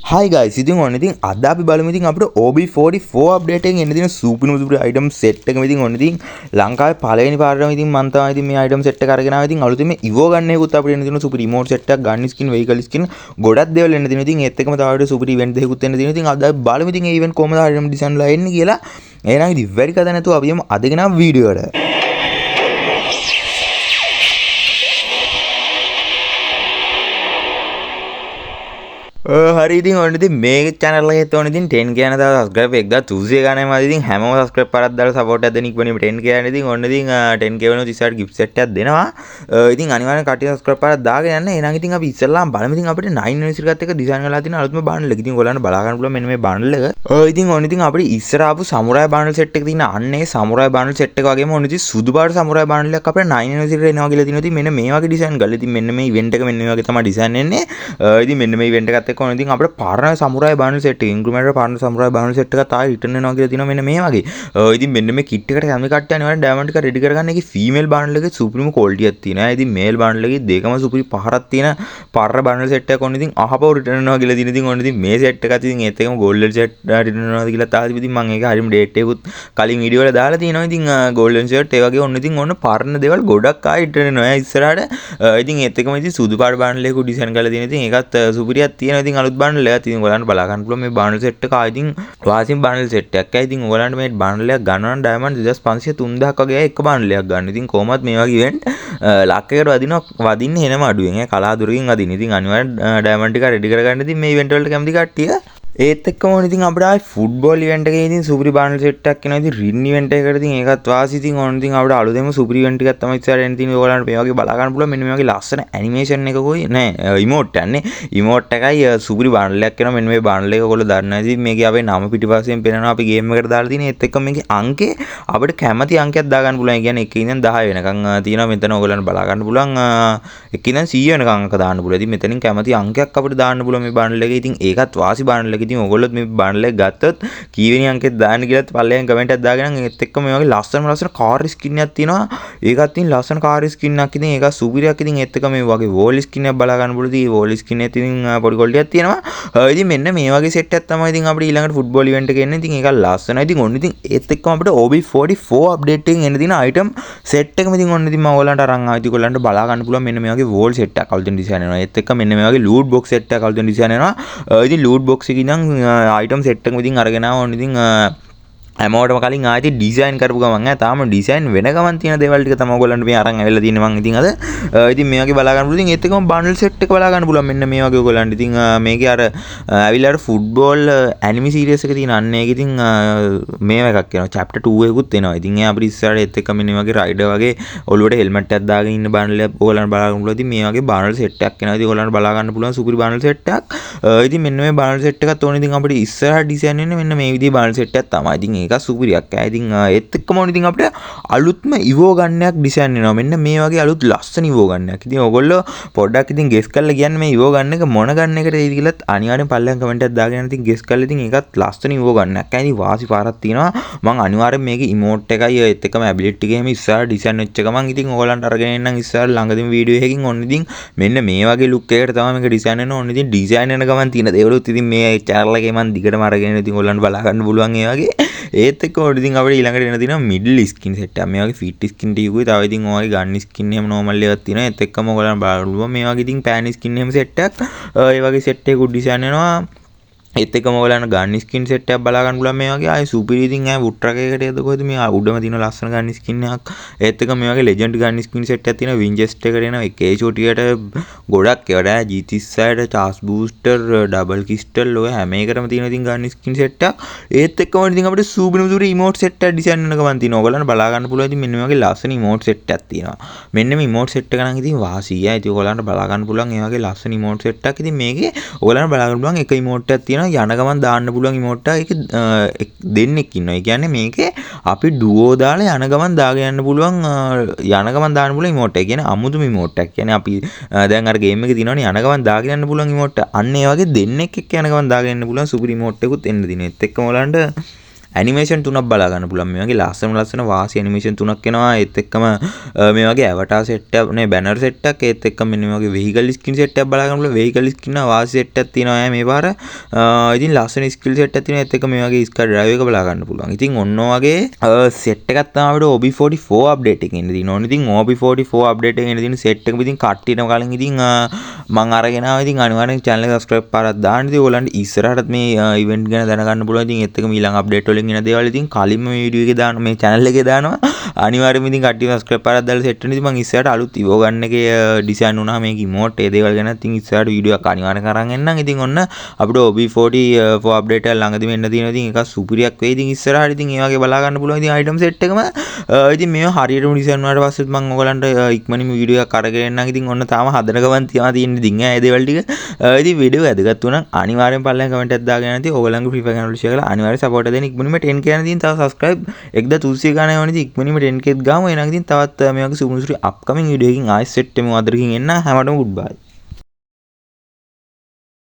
Hi guys, ඉතින් ඔන්න ඉතින් අද අපි බලමු ඉතින් අපිට OB44 update එකෙන් එන්න තියෙන සුපිරිම සුපිරි අයිටම් සෙට් එකම. ඉතින් ඔන්න ඉතින් ලංකාවේ පළවෙනි පාරටම ඉතින් මං තමයි ඉතින් මේ අයිටම් සෙට් එක අරගෙන ආවා. ඉතින් අලුතෙන් මේ Evo ගන්න එකකුත් අපිට එන්න තියෙන සුපිරි ඉමෝට් සෙට් එකක්, ගන් ස්කින්, වෙහිකල් ස්කින් ගොඩක් දේවල් එන්න තියෙනවා. ඉතින් ඒත් එක්කම තව අපිට සුපිරි ඉවෙන්ට් දෙකකුත් එන්න තියෙනවා. ඉතින් අද අපි බලමු ඉතින් ඒ ඉවෙන්ට් කොහමද අයිටම් ඩිසයින් වෙලා එන්නේ කියලා. එහෙනම් ඉතින් වැඩි කතා නැතුව අපි යමු අද ගෙනාව වීඩියෝ එකට. හරි, ඉතින් ඔන්න ඉතින් මේ channel එකෙත් ඔන්න ඉතින් 10 කියන තව subscribe 1300 ගානේ මම ඉතින් හැමෝම subscribe පාරක් දාලා support එකක් දෙන්න ඉක්මනින්ම 10 කියන්නේ. ඉතින් ඔන්න ඉතින් 10K වෙනකොට ඉස්සරහට gift set එකක් දෙනවා. ඉතින් අනිවාර්යෙන් කට්ටිය subscribe පාරක් දාගෙන යන්න. එහෙනම් ඉතින් අපි ඉස්සෙල්ලාම බලමු ඉතින් අපිට 9 anniversary එකත් එක්ක design කරලා තියෙන අලුත්ම bundle එක. ඉතින් ඔයාලන්ට බලා ගන්න පුළුවන් මෙන්න මේ bundle එක. ඉතින් ඔන්න ඉතින් අපිට ඉස්සර ආපු samurai bundle set එක තියෙන අන්න ඒ samurai bundle set එක වගේම ඔන්න ඉතින් සුදු පාට samurai bundle එකක් අපිට 9 anniversary එකට එනවා කියලා තියෙනවා. ඉතින් මෙන්න මේ වගේ design කරලා ඉතින් මෙන්න මේ event එක මෙන්න මේ වගේ තමයි design එන්නේ. ඉතින් මෙන්න මේ event එකත් එක්ක ඔන්න ඉතින් අපිට පරණ සමුරායි බන්ඩල් සෙට් එක ඉන්ක්‍රිමන්ට් පරණ සමුරායි බන්ඩල් සෙට් එකත් ආයෙ රිටර්න් වෙනවා කියලා තියෙනවා මෙන්න මේ වගේ. ඉතින් මෙන්න මේ කිට් එකට කැමති කට්ටිය අනිවාර්යෙන් ඩයමන්ඩ් එක රෙඩි කරගන්න. ඒකේ ෆීමේල් බන්ඩල් එකේ සුපිරිම ක්වොලිටි එකක් තියෙනවා. ඉතින් මේල් බන්ඩල් එකේ දෙකම සුපිරි පහරක් තියෙන පරණ බන්ඩල් සෙට් එකක් ඔන්න ඉතින් අහපව රිටර්න් වෙනවා කියලා තියෙන. ඉතින් ඔන්න ඉතින් මේ සෙට් එකත් ඉතින් ඒත් එකම ගෝල්ඩන් සෙට් රිටර්න් වෙනවාද කියලා තාම ඉතින් මම ඒක හරියම ඩේට් එකකුත් කලින් වීඩියෝ වල දාලා තියෙනවා. ඉතින් ගෝල්ඩන් සෙට් ඒ වගේ ඔන්න ඉතින් ඔන්න පරණ දේවල් ගොඩක් ආයෙ රිටර්න් වෙනවා ඉස්සරහට. ඉතින් ඒත් එකම ඉතින් සුදු පාට බන්ඩල් එකකුත් ඩිසයින් කරලා තියෙන. ඉතින් ඒකත් සුපිරියක් තියෙනවා. ඉතින් අලුත් බන්ඩල් එකක්. ඉතින් ඔයාලන්ට බලා ගන්න පුළුවන් මේ බන්ඩල් සෙට් එක ආ ඉතින් වාසින් බන්ඩල් සෙට් එකක්. ආ ඉතින් ඔයාලන්ට මේ බන්ඩල් එකක් ගන්න නම් ඩයමන්ඩ් 2500 3000ක් වගේ එක බන්ඩල් එකක් ගන්න. ඉතින් කොහොමත් මේ වගේ ඉවෙන්ට් ලක් එකට වදිනවා, වදින්නේ එනම අඩුවෙන්. ඈ කලාතුරකින් වදින්නේ. ඉතින් අනිවාර්යෙන් ඩයමන්ඩ් ටික රෙඩි කරගන්න ඉතින් මේ ඉවෙන්ට් වලට කැමති කට්ටිය. ඒත් එක්කම ඕන ඉතින් අපිට ආයේ ෆුට්බෝල් ඉවෙන්ට් එකේ ඉතින් සුපිරි බන්ඩල් සෙට් එකක් එනවා. ඉතින් රින් ඉවෙන්ට් එකකට ඉතින් ඒකත් වාසි. ඉතින් ඕන ඉතින් අපිට අලුතෙන්ම සුපිරි ඉවෙන්ට් එකක් තමයි ඉස්සරහට එන්න තියෙන්නේ. ඔයාලන්ට මේ වගේ බලා ගන්න පුළුවන් මෙන්න මේ වගේ ලස්සන ඇනිමේෂන් එකකුයි නෑ ඉමෝට් එකක් නේ. ඉමෝට් එකයි සුපිරි බන්ඩල් එකක් එනවා. මෙන්න මේ බන්ඩල් එක ඔයගොල්ලෝ දන්නවා ඉතින් මේකේ අපේ නම පිටිපස්සෙන් පෙනෙනවා අපි ගේම් එකට දාලා තියෙන. ඒත් එක්කම මේකේ අංකේ අපිට කැමති අංකයක් දා ගන්න පුළුවන්. ඒ කියන්නේ 1 ඉඳන් 10 වෙනකන් තියෙනවා. මෙතන ඔයගොල්ලන්ට බලා ගන්න පුළුවන් 1 ඉඳන් 100 වෙනකන් අංක දාන්න පුළුවන්. ඉතින් මෙතනින් කැමති අංකයක් අපිට දාන්න පුළුවන් මේ බන්ඩල් එකේ. ඉතින් ඒකත් වාසි බන්ඩල් එක. ඉතින් ඔයගොල්ලොත් මේ බන්ඩල් එක ගත්තොත් කීවෙනි අංකෙත් දාන්න කියලාත් පල්ලෙහාන් කමෙන්ට් එකක් දාගෙන නම් ඒත් එක්ක මේ වගේ ලස්සනම ලස්සන කාර් ස්කින් එකක් තියෙනවා. ඒකත් ඉතින් ලස්සන කාර් ස්කින් එකක්. ඉතින් ඒක සුපිරියක්. ඉතින් ඒත් එක්ක මේ වගේ වෝල් ස්කින් එකක් බලා ගන්න පුළුවන්. ඉතින් මේ වෝල් ස්කින් එකත් ඉතින් පොඩි ක්වොලිටි එකක් තියෙනවා. ඉතින් මෙන්න මේ වගේ සෙට් එකක් තමයි ඉතින් අපිට ඊළඟට ෆුට්බෝල් ඉවෙන්ට් එකේ එන්නේ. ඉතින් ඒක ලස්සනයි. ඉතින් ඔන්න ඉතින් ඒත් එක්කම අපිට OB44 update එකෙන් එන්න තියෙන අයිටම් සෙට් එකම ඉතින් ඔන්න ඉතින් මම ඔයගොල්ලන්ට අරන් ආවා. ඉතින් ඔයගොල්ලන්ට බලා ගන්න පුළුවන් මෙන්න මේ වගේ වෝල් සෙට් එකක් අලුතෙන් ඩිසයින් වෙනවා. ඒත් එක්ක මෙන්න මේ වගේ ලූට් බොක්ස් සෙට් එකක් අලුතෙන් ඩිසයින් වෙනවා. ඉතින් ලූට් බොක්ස් එකේ ඉඳන් අයිටම් සෙට් එකම ඉතින් අරගෙන ආවා. ඔන්න ඉතින් හැමෝටම කලින් ආයෙත් ඩිසයින් කරපු ගමන් ඈ තාම ඩිසයින් වෙන ගමන් තියෙන දේවල් ටික තමයි ඔයගොල්ලන්ට මේ අරන් ඇවිල්ලා තියෙන්නේ මං ඉතින් අද. ඉතින් මේ වගේ බලා ගන්න පුළුවන්. ඉතින් ඒත් එක්කම බන්ඩල් සෙට් එක බලා ගන්න පුළුවන් මෙන්න මේ වගේ ඔයගොල්ලන්ට. ඉතින් මේකේ අර ඇවිල්ලා අර ෆුට්බෝල් ඇනිමි සීරීස් එක තියෙන අන්න ඒක ඉතින් මේව එකක් එනවා. චැප්ටර් 2 එකකුත් එනවා. ඉතින් ඒ අපිට ඉස්සරහට ඒත් එක්ක මෙන්න මේ වගේ රයිඩර් වගේ ඔළුවට හෙල්මට් එකක් දාගෙන ඉන්න බන්ඩල් එකක් ඔයගොල්ලන්ට බලා ගන්න පුළුවන්. ඉතින් මේ වගේ බන්ඩල් සෙට් එකක් එනවා. ඉතින් ඔයගොල්ලන්ට බලා ගන්න පුළුවන් සුපිරි බන්ඩල් සෙට් එකක්. ඉතින් මෙන්න මේ බන්ඩල් සෙට් එකත් ඕනේ. ඉතින් අපිට ඉස්සරහට ඩිසයින් වෙන්නේ මෙන්න මේ විදිහේ බන්ඩල් සෙට් එකක් තමයි. ඉතින් ඒක සුපිරියක් ඈ. ඉතින් ඒත් එක්කම ඕනේ ඉතින් අපිට අලුත්ම ඉවෝ ගන් එකක් ඩිසයින් වෙනවා. මෙන්න මේ වගේ අලුත් ලස්සන ඉවෝ ගන් එකක්. ඉතින් ඔයගොල්ලෝ පොඩ්ඩක් ඉතින් ගෙස් කරලා කියන්න මේ ඉවෝ ගන් එක මොන ගන් එකටද එයිද කියලාත් අනිවාර්යෙන් පල්ලෙහාන් කමෙන්ට් එකක් දාගෙන යන්න. ඉතින් ගෙස් කරලා ඉතින් ඒකත් ලස්සන ඉවෝ ගන් එකක් ඈ. ඉතින් වාසි පාරක් තියෙනවා. මං අනිවාර්යෙන් මේකේ ඉමෝට් එකයි ඒත් එක්කම ඇබිලිටි එක එහෙම ඉස්සරහ ඩිසයින් වෙච්ච ගමන් ඉතින් ඔයගොල්ලන්ට අරගෙන එන්නම් ඉස්සරහ ළඟදිම වීඩියෝ එකකින්. ඔන්න ඉතින් මෙන්න මේ වගේ ලුක් එකකට තමයි මේක ඩිසයින් වෙන්නේ. ඔන්න ඉතින් ඩිසයින් වෙන ගමන් තියෙන දේවලුත් ඉතින් මේ චැනල් එකේ මං දිගටම අරගෙන ඉතින් ඔයගොල්ලන්ට බලා ගන්න පුළුවන් ඒ වගේ. ඒත් එක්ක ඔන්න ඉතින් අපිට ඊළඟට එන තියෙනවා මිඩල් ස්කින් සෙට් එකක්. මේ වගේ ෆිට් ස්කින් ටිකකුයි තව ඉතින් ඔය වගේ ගන් ස්කින් එහෙම නෝමල් ඒවාක් තියෙනවා. ඒත් එක්කම ඔයගොල්ලන් බලන්න පුළුවන් මේ වගේ ඉතින් පෑන් ස්කින් එහෙම සෙට් එකක්. ඒ වගේ සෙට් එකකුත් ඩිසයින් වෙනවා. ඒත් එක්කම ඔයගොල්ලන් ගන් ස්කින් සෙට් එකක් බලා ගන්න පුළුවන් මේ වගේ. ආයේ සුපිරි ඉතින් ආයේ වුඩ් ට්‍රක් එකකට එද කොහෙද මේ උඩම තියෙන ලස්සන ගන් ස්කින් එකක්. ඒත් එක්ක මේ වගේ ලෙජන්ඩ් ගන් ස්කින් සෙට් එකක් තියෙනවා. වින්ජෙස්ට් එකට එනවා AK48 ගොඩක් ඒවට ඈ G36ට චාස් බූස්ටර් ඩබල් ක්‍රිස්ටල් ඔය හැම එකටම තියෙන ඉතින් ගන් ස්කින් සෙට් එකක්. ඒත් එක්කම ඉතින් අපිට සුපිරිම සුපිරි ඉමෝට් සෙට් එකක් ඩිසයින් වෙන ගමන් තියෙනවා. ඔයගොල්ලන් බලා ගන්න පුළුවන් ඉතින් මෙන්න මේ වගේ ලස්සන ඉමෝට් සෙට් එකක් තියෙනවා. මෙන්න මේ ඉමෝට් සෙට් එක නම් ඉතින් වාසිය ඈ. ඉතින් ඔයගොල්ලන්ට බලා ගන්න පුළුවන් ඒ වගේ ලස්සන ඉමෝට් සෙට් එකක්. ඉතින් මේකේ ඔයගොල්ලන්ට බලා ගන්න පුළුවන් එක ඉමෝට් එකක් තියෙනවා. යන ගමන් දාන්න පුළුවන් ඉමෝට් එක. ඒක දෙන්නෙක් ඉන්නවා. ඒ කියන්නේ මේකේ අපි ඩුවෝ දාලා යන ගමන් දාගෙන යන්න පුළුවන් යන ගමන් දාන්න පුළුවන් ඉමෝට් එක. ඒ කියන්නේ අමුතුම ඉමෝට් එකක්. කියන්නේ අපි දැන් අර ගේම් එකේ තියෙනවනේ යන ගමන් දාගෙන යන්න පුළුවන් ඉමෝට් එක. අන්න ඒ වගේ දෙන්නෙක් එක්ක යන ගමන් දාගෙන යන්න පුළුවන් සුපිරි ඉමෝට් එකකුත් එන්න තියෙනවා. ඒත් එක්කම ඔයාලන්ට ඇනිමේෂන් තුනක් බලා ගන්න පුළුවන්. මේ වගේ ලස්සන ලස්සන වාසි ඇනිමේෂන් තුනක් එනවා. ඒත් එක්කම මේ වගේ ඇවටාර් සෙට් එකක් නේ, බැනර් සෙට් එකක්, ඒත් එක්කම මෙන්න මේ වගේ වෙහිකල් ස්කින් සෙට් එකක් බලා ගන්න පුළුවන්. වෙහිකල් ස්කින් නා වාසි සෙට් එකක් තියෙනවා ඈ මේ පාර. ඉතින් ලස්සන ස්කිල් සෙට් එකක් තියෙනවා. ඒත් එක්ක මේ වගේ ස්කයි ඩ්‍රයිව් එක බලා ගන්න පුළුවන්. ඉතින් ඔන්න ඔය වගේ සෙට් එකක් තමයි අපිට OB44 update එකෙන් එන්න තියෙන්නේ. ඕන ඉතින් OB44 update එකෙන් එන්න තියෙන සෙට් එක ඉතින් කට්ටියටම කලින් ඉතින් මං අරගෙන ආවා. ඉතින් අනිවාර්යෙන් channel එක subscribe පාරක් දාන්න. ඉතින් ඔයගොල්ලන්ට ඉස්සරහටත් මේ ඉවෙන්ට් ගැන දැනගන්න පුළුවන්. ඉතින් ඒත් එක්කම ඊළඟ අප්ඩේට් වලින් එන දේවල් ඉතින් කලින්ම මේ වීඩියෝ එකේ දාන, මේ channel එකේ දානවා. අනිවාර්යෙන්ම ඉතින් කට්ටිය subscribe පාරක් දාලා සෙට් වෙන්න. ඉතින් මං ඉස්සරහට අලුත් ඉවෝ ගන්න එකේ ඩිසයින් වුණා මේක ඉමෝට් ඒ දේවල් ගැන ඉතින් ඉස්සරහට වීඩියෝ එකක් අනිවාර්යෙන් අරන් එන්නම්. ඉතින් ඔන්න අපිට OB44 update එක ළඟදිම එන්න තියෙනවා. ඉතින් ඒක සුපිරියක් වෙයි. ඉතින් ඉස්සරහට ඉතින් ඒ වගේ බලා ගන්න පුළුවන් ඉතින් අයිටම් සෙට් එකම. ඉතින් මේවා හරියටම ඩිසයින් වුණාට පස්සෙත් මං ඔයගලන්ට ඉක්මනින්ම වීඩියෝ එකක් අරගෙන එන්නම්. ඉතින් ඔන්න තාම හදන ගමන් තියා තියෙන ඉතින් ඈ ඒ දේවල් ටික. ඉතින් වීඩියෝ වැදගත් වුණා නම් අනිවාර්යෙන් පල්ලෙන් කමෙන්ට් එකක් දාගෙන යන්න. ඉතින් ඔයගලන්ගේ ෆ්‍රී ෆයර් ගැන ෂෙයාර් කරලා අනිවාර්යෙන් සපෝට් දෙන්න. ඉක්මනින්ම 10K යන ඉතින් තව සබ්ස්ක්‍රයිබ් 1300 ගාන යවන. ඉතින් ඉක්මනින්ම 10K ගාමු. එහෙනම් ඉතින් තවත් මේ වගේ සුපිරි සුපිරි අප්කමින් වීඩියෝ එකකින් ආයෙත් සෙට් වෙමු. අදරකින් එන්න හැමෝටම ගුඩ් බයි.